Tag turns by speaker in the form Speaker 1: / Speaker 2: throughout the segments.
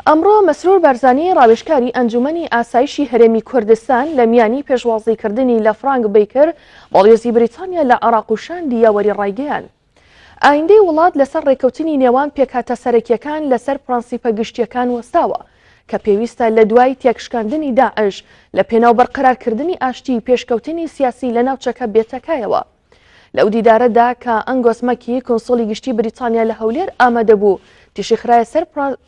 Speaker 1: ئەمڕۆ مەسرور بارزانی ڕاوێژکاری ئەنجومەنی ئاسایشی هەرێمی کوردستان لە میانی پێشوازیکردنی لە فرانک بیکر باڵیۆزی بریتانیا لە عێراق و شاندی یاوەری ڕایگەیاند ئایندەی وڵات لەسەر ڕێککەوتنی نێوان پێکهاتە سەرەکیەکان لەسەر پرەنسیپە گشتیەکان وەستاوە کە پێویستە لە دوای تێکشکاندنی داعش لە پێناو بەرقەرارکردنی ئاشتی پێشکەوتنی سیاسی لە ناوچەکە بێتەکایەوە. لەو دیدارەدا کە ئەنگۆس مەکی کونسوڵی گشتی بریتانیا لە هەولێر ئامادە بوو، تیشی خرایە سەر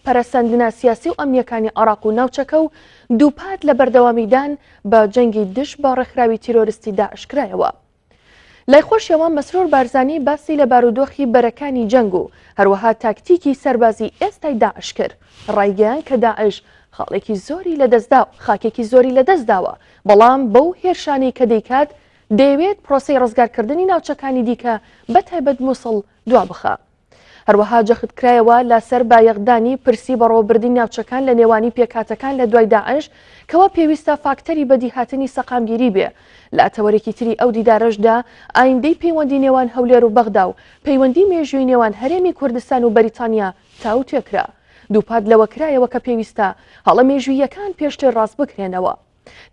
Speaker 1: پەرەسەندنە سیاسی و ئەمنییەکانی عێراق و ناوچەکە و دووپات لە بەردەوامیدان بە جەنگی دژ بە ڕێکخراوی تیرۆرستی داعش کرایەوە. لای خۆشیەوە مەسرور بارزانی باسی لە بارودۆخی بەرەکانی جەنگ و هەروەها تاکتیکی سەربازی ئێستای داعش کرد، ڕایگەیاند کە داعش خاڵێکی زۆری لەدەستدا خاکێکی زۆری لەدەستداوە، بەڵام بەو هێرشانەی کە دەیکات دەیەوێت پرۆسەی ڕزگارکردنی ناوچەکانی دیکە بەتایبەت موسڵ دوابخا. هەروەها جەختکرایەوە لەسەر بایەخدانی پرسی بەڕێوەبردنی ناوچەکان لە نێوانی پێکهاتەکان لە دوای داعش کەوا پێویستە فاکتەری بەدیهاتنی سەقامگیری بێ. لە تەوەرێکی تری ئەو دیدارەشدا ئایندەی پەیوەندی نێوان هەولێر و بەغدا و پەیوەندی مێژووی نێوان هەرێمی کوردستان و بەریتانیا تاوتوێ کرا. دووپات لەوە کرایەوە کە پێویستە هەڵە مێژووییەکان پێشتر ڕاستبکرێنەوە.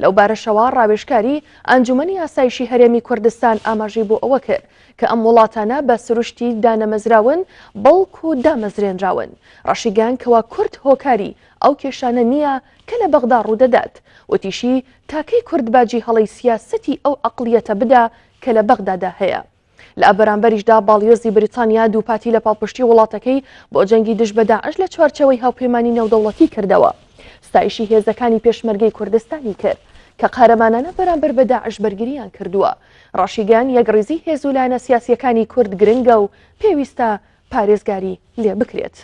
Speaker 1: لەو بارەشەوە ڕاوێژکاری ئەنجومەنی ئاسایشی هەرێمی کوردستان ئاماژەی بۆ ئەوە کرد کە ئەم وڵاتانە بە سروشتی دانەمەزراون بەڵکو دامەزرێنراون، ڕاشیگەیاند کەوا کورد هۆکاری ئەو کێشانە نییە کە لە بەغدا ڕوودەدات، وتیشی تاکەی کورد باجی هەڵەی سیاسەتی ئەو عەقڵیەتە بدا کە لە بەغدادا هەیە. لە بەرامبەریشدا باڵیۆزی بریتانیا دووپاتی لە پاڵپشتی وڵاتەکەی بۆ جەنگی دژ بە داعش لە چوارچێوەی هاوپەیمانی نێودەوڵەتی کردەوە. ستایشی هێزەکانی پێشمەرگەی کوردستانی کرد کە قارەمانانە بەرامبەر بە داعش بەرگرییان کردووە. ڕاشیگەیاند یەکڕیزی هێز و لایەنە سیاسییەکانی کورد گرنگە و پێویستە پارێزگاری لێ بکرێت.